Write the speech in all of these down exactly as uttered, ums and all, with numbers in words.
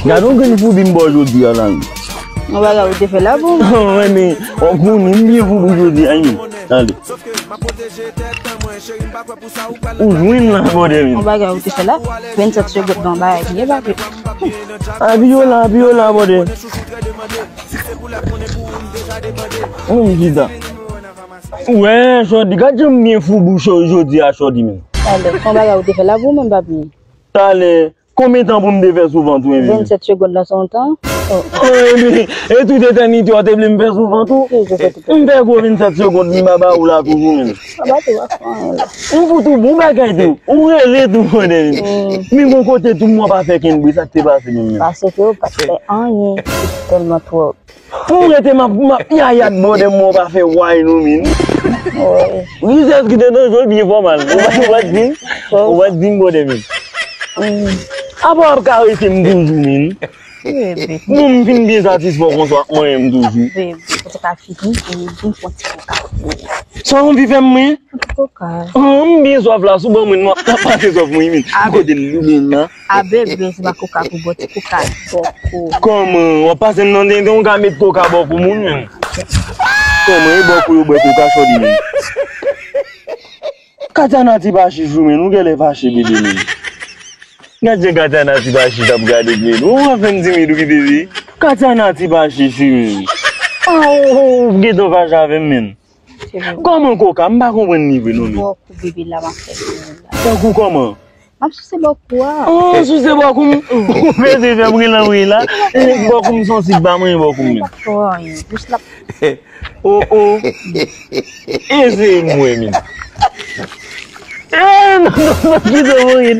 Gade yon grenn foubi m ba w jodi a la. Yon bagay ou te fè la pou mwen. Mwen, men, w ap konnen m byen foubi jodi a, wi. Ale. Ou jwenn la, bòdè, men. Yon bagay ou te fè la. Vennsèt segonn nan bagay ki gen pa. Abi yo la, abi yo la, bòdè. Mwen, m chita. Wè, Shorty, gad jan m byen foubi w jodi a, Shorty, men. Talè, yon bagay ou te fè la pou mwen, papi. Talè, konbyen tan pou m te fè sou vant ou, Emily? Vennsèt segonn la, se yon tan. Oh. Oh, Emily, e tout etènite, w te vle m fè sou vant ou? M fè gwo vennsèt segonn, m pa ba ou la toujou, men. M fout ou bon bagay tou. Ou rele tou, bòdè, men. Men gon kote tou, m wè w pa fè kenn bri, sa k te pase, menm, men? Pase ke w pa t fè anyen, se tèlman twòp. Pou m rete m ap, m ap yayat bòdè m, mwen pa fè way non, men. Wi. Jisès ki te nan jwe byen fò mal. Ou pa, ou pa t di m, ou pa t di m bòdè, men. Apa w ap karese m toujou, men. Bebe. Bon, m fin byen satisfè w konsa, w ap manyen m toujou. Bebe, ou te ka fini, e vin fon ti koka. Sa w anvi fè m, mwen? Ti koka. An, m byen swaf la, si w ban mwen, m ap pase swaf mwen, men. Kote l, men, nan? A bebe, se pa koka pou bò, ti koka bòkou. Kòman? W ap pase m nan tenten, w ka met koka bòkou moun, men. Kòman? E bòkou yo bwè koka, Shorty, men. Katiana ti pa chich ou, men. Ou genlè fache, bebe, men. Gad jan Katiana ti pa chich ap gade w, men. Ou anfen timid ou kite di. Katiana ti pa chich, wi, men. An, ou, ou, ou gentan fache avè m, men. Kòman koka? M pa konprann li vre non, men. Bòkou bebe la m ap fè pou ou la. Tankou kòman? M ap souse bòkou a. Oh, souse bòkou m. Ou bezwen fè m rele anmwey la. E bòkou m sansib, m pa manyen bòkou m, men. Li pa fè anyen. Jis l ap. Oh, oh. Eseye m wè, men. Eh, non, non, non, kite m ri.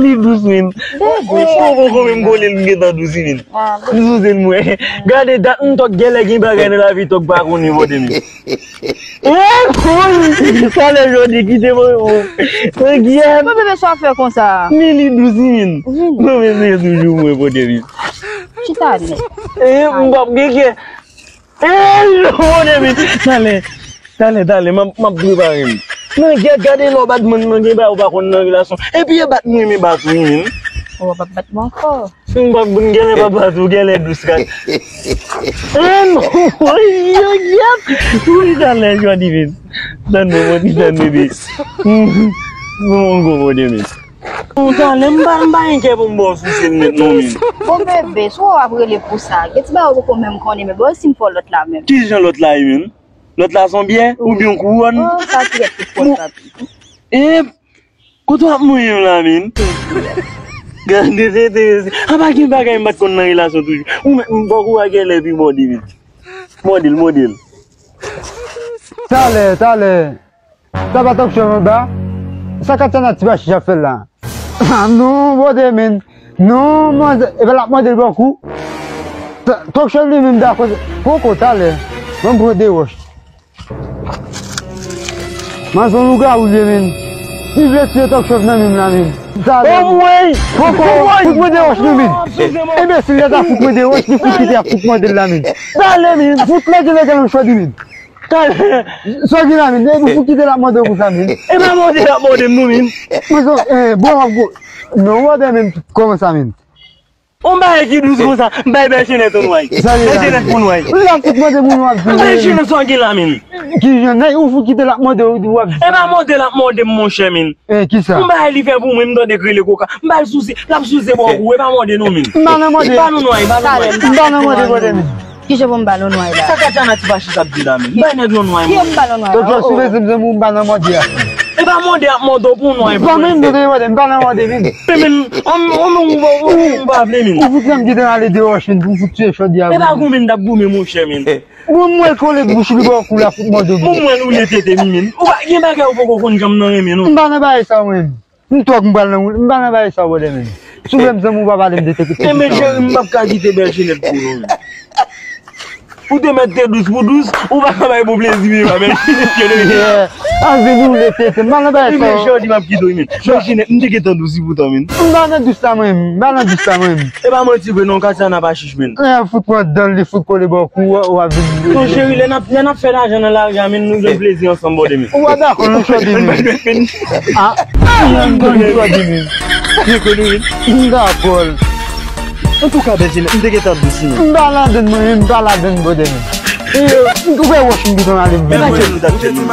Li dous, men. Oh, oh, oh, men m kole l, m gentan dous, men. M souse l, m wè. Gade dat m tòk genlè gen bagay nan lavi tòk pa konnen pote, men. Eh, talè Jodi kite mwen, oh. Mwen, Giyad. Mwen, bebe, sa w fè konsa? Men li dous, men. Mwen, men, se toujou mwen pote, men. Chita nèt. Eh, m p ap gen kè. Eh, non, mon ami. Talè, talè, talè, m ap, m ap prepare m. Nan gè, gade lè w bat mwen nan gen bagay ou pa konn nan relasyon. Epi e bat mwen, men bat ou, men. Ou p ap bat mwen ankò. M p ap, m genlè p ap bat ou, genlè dous kat. Eh, non, yo, yap. Wi, talè, Jodi, men. Tann mwen, mwen, tann bebe. Mwen, mwen, gwo, mon ami. Ou talè, m pa, m pa gen kè pou m ba w souse l nèt non, men. Bon, bebe, si w ap rele pou sa, gen ti bagay ou poko menm konnen, men bon, si m fè w lòt la menm. Kijan lòt la ye, men? Lòt la se yon byè oubyen yon kouwòn? Oh, sa ti rèt tout pwòp, papi. E, kote w ap manyen m la, men? Gade, se enterese. A pa gen bagay m pa t konn nan relasyon toujou. Ou menm, m bòkou a genlè pi mòde, men. Mòde l, mòde l. Talè, talè. Sa pa Talk Show anba? Sa Katiana ti pa chich ap fè la? Ah, non, bòdè, men. Non, manzè, e pa l ap mande l bòkou. Ta-, Talk Show li menm dakò. Poko, talè. Ban m pran de wòch. Manzè, yon lougawou li ye, men. Li vle tiye Talk Show nan men m la, men. Talè. Anmwey! Poko, fout mwen de wòch, non, men. Enbesil, lè ta fout mwen de wòch, li fout kite ap fout mande l la, men. Talè, men. Fout mande legal yon chòdi, men. Talè. Sa w gen la, men? Depi w kite l ap mande w konsa, men. E pa mande l ap mande m non, men. Mwen, eh, bon, w ap go-, non, w ap men kòman sa, men? On bagay ki dous konsa, m bay bèl chenèt on way. Sa li la? Bèl chenèt pou n way. L ap fout mande moun w ap di. Bèl chenèt sa w gen la, men. Kijan, nèg ou fout kite l ap mande w, w ap di. E pa mande l ap mande m, monchè, men. Eh, kisa? On bagay li fè pou mwen, m tande k rele koka. M ba l souse, l ap souse bò kou, e pa mande non, men. M pa nan mande. Ba nou nway, ba nou nway. M pa nan mande, bòdè, men. Kijan pou m ba nou nway la? Sa Katiana ti pa chita ap di la, men. M bay nèg yon nway, men. Ki m ba nou nway la? Donk, yo, si bezwen m, m pa nan mande a. E pa mande ap mande w pou nway, pou nway. M pa menm, m pa nan mande, men. Men, men, on, on, on, on, on, on pa vle, men. Ou fout fè m kite ale de wòch, men, pou m fout tiye chòdi a. E pa goumen n t ap goumen, monchè, men. Bon, m wè l kole bouch li bò kou la fout mande. Bon, m wè l oule tete m, men. Ou pa gen bagay ou poko konn janm nan renmen, non. M pa nan bagay sa, mwen. M twòk m pral nan woule. M pa nan bagay sa, bòdè, men. Si w vle m zanmi w, pa pale m de tete. E men, cheri, m p ap ka kite bèl chenèt pou ou, non, men. Ou te mèt te dous pou dous, ou pa ka bay bon plezi, men pa bèl chenèt ke nou ye. A vini oule tete, m pa nan bagay sa. E men, Jodi, m ap kite w, men. Bèl chenèt, m te gentan dous li poutan, men. M pa nan dous la, mwen. M pa nan dous la, mwen. E pa manti vre, non, Katiana pa chich, men. Lè y ap fout pran dan l, li fout kole bò kou, w ap vin. Non, cheri, lè n ap, lè n ap fè lajan nan lari a, men nou jwenn plezi ansanm, bòdè, men. Ou pa dakò, non, Jodi, men. Ah. Mwen konn kòd li menm. Byen konn wi. M dakò. Antouka, Benjamin, m te gentan di w sinon. M pa ladann mwen menm, m pa ladann brother menm. E, m wè wòch m gentan ale. Men lakèl nou t ap fè menm?